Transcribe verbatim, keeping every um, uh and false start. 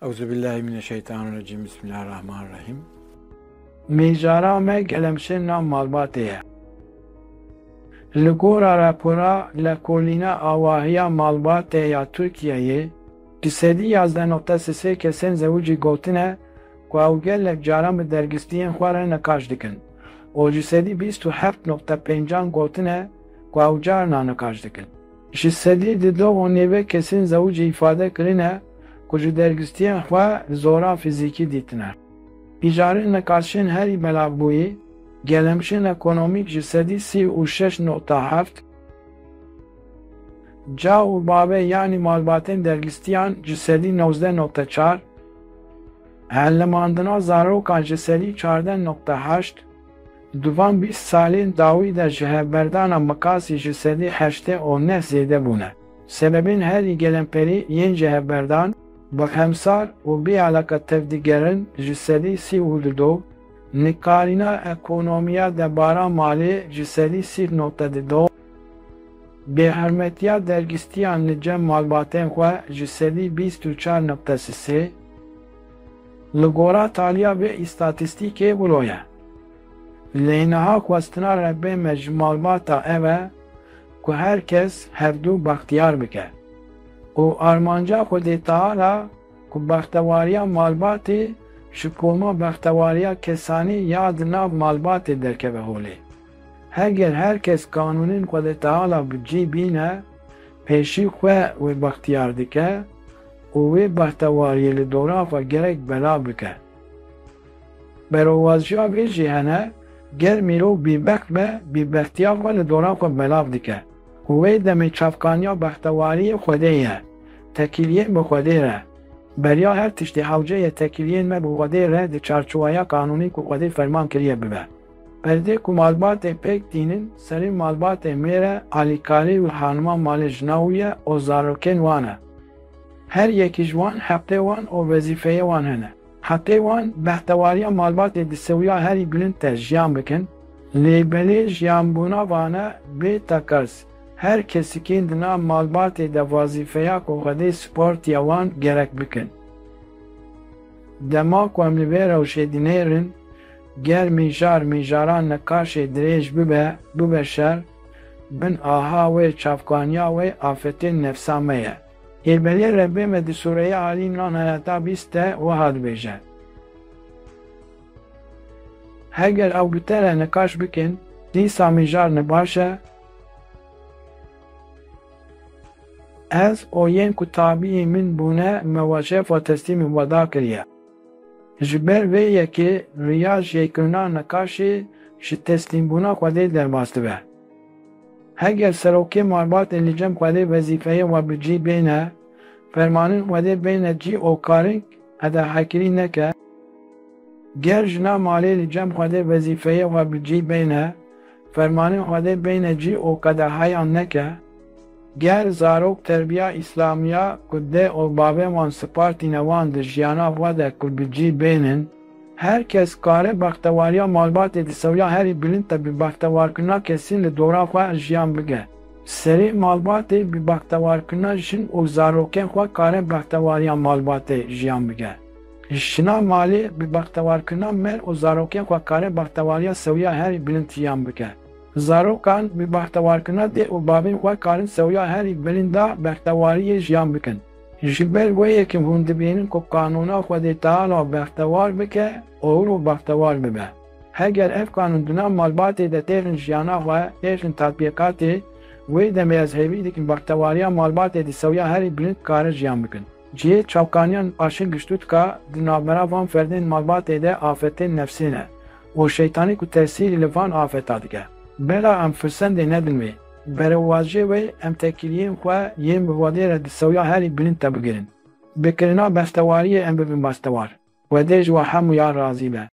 Euzubillahimineşşeytanirracim. Bismillahirrahmanirrahim. Mijara me gelemşên nav malbatê ye. Li gora rapora Lekolîna Avahiya Malbatê ya Tirkiyeyê, ji sedî yazdeh noqte sisê kesên zewicî gotine ku ew gelek caran bi dergistiyên xwe re niqaş dikin û ji sedî bîst û heft noqte pêncan gotine ku ew carna niqaş dikin. Ji sedî di do û nêvê kesên zewicî îfade kirine ku ji dergistiyên xwe zora fîzîkî dîtine. Îjarên niqaşên herî belavbûyî, gelemşên ekonomîk ji sedî sî û şeş noqte heft, ca û bavê yanî malbatên dergistiyan ji sedî nozdeh noqte çar, helimandina zarokan ji sedî çardeh noqte heşt, di van bîst salên dawî de ji hevberdana miqasî ji sedî heştê û neh zêde bûne. Sebebên herî gelemperî yên ji hevberdan, bi hemsal û bêalaka tevdigerin ji sedî sî û du, nikarîna ekonomiya debara malê ji sedî sî noqte du, bêhurmetiya dergistiyan li cem malbatên xwe ji sedî bîst û çar noqte sisê, li gora taliya vê îstatîstîkê wilo ye. Lê niha xwestina Rebbê me ji malbata ev e ku her kes hevdû bextiyar bike û armanca Xwedê Teala ku bextewariya malbatê ji koma bextewariya kesanî ya di nav malbatê derkeve holê. Heger her kes qanûnên Xwedê Teala bi cî bîne, pêşî xwe wê bextiyar dike û wê bextewariyê li dora xwe gerek belav bike. Berowaziya vê jî hene, ger mirov bîbext be, bîbextiya xwe li dora xwe belav dike û wê demê çavkaniya bextewariyê Xwedê ye, tekîliyên bi Xwedê re. Beriya her tiştî hewce ye tekîliyên me bi Xwedê re di çarçoweya qanûnê ku Xwedê ferman kiriye bibe. Perdê ku malbatê pêk tînin, serê malbatê mêre, alîkarî û hanima malê jina wî ye û zarokên wan e. Her yekî ji wan heqê wan û wezîfeyê wan hene. Heqê wan, behtewariya malbatê di sewiya herî bilind de jiyan bikin, lê belê jiyanbûna vane bê tekers, her kesikên di nav malbatê de wezîfeya ku Xwedê spartiye wan gerek bikin. Dema ku em li vê rewşê dinêrin, ger mîjar mîjaran niqaşê dirêj bibe, bibe şer, bin aha wê çavkaniya wê afetên nefsa me ye. Ê belê Rebbê me di Sûreya Alî Îmran ayeta bîst de wiha dibêje, Heger ew bi te re niqaş bikin, dîsa mîjar ne baş e, ez û yên ku tabîyê min bûne me wecef û teslîmî we da kiriye. Ji ber vê yekê riya jêkirina niqaşê ji teslîmbûna Xwedê derbas dibe. Heger serokê malbatê li cem Xwedê wezîfeyê we bi cî bêne, fermanên Xwedê bêne cî û karin qedehekirî neke, ger jina malê li cem Xwedê wezîfeyê we bi cî bêne, fermanên Xwedê bêne cî û qedeheyan neke, ger zarok terbiya îslamiya ku dê û bavê wan spartîne wan di jiyana xwe de ku bi cî bênin, her kes kare bextewariya malbatê di sewiya herî bilind de bi bextewarkirina kesên li dora xwe jiyan bike. Serê malbatê bi bextewarkirina jin û zarokên xwe kare bextewariya malbatê jiyan bike. Jina malê bi bextewarkirina mer û zarokên xwe kare bextewariya sewiya herî bilind jiyan bike. Zarokan bi bextewarkirina dê û bavên xwe karin sewiya herî bilind de bextewariyê jiyan bikin. Ji ber wê yekê hûn dibînin ku qanûna Xwedê Teala bextewar bike û wilo bextewar bibe. Heger ev qanûn di nav malbatê de têxin jiyana xwe, têxin tatbîqatê, wê demê ez hêvî dikim bextewariya malbatê di sewiya herî bilind kare jiyan bikin. Cihê çavkaniya niqaşên giştû dika di navbera van ferdên malbatê de afetên nefsê ne û şeytanî ku tesîrî li van afeta dike. Bela em firsendê nedin wê. Berewaziyê wê em tekîliyên xwe yên bi Xwedê re di sewiya herî bilind de bigirin. Bi kirina bextewariyê em bibin bextewar. Xwedê ji we hemûyan razî be.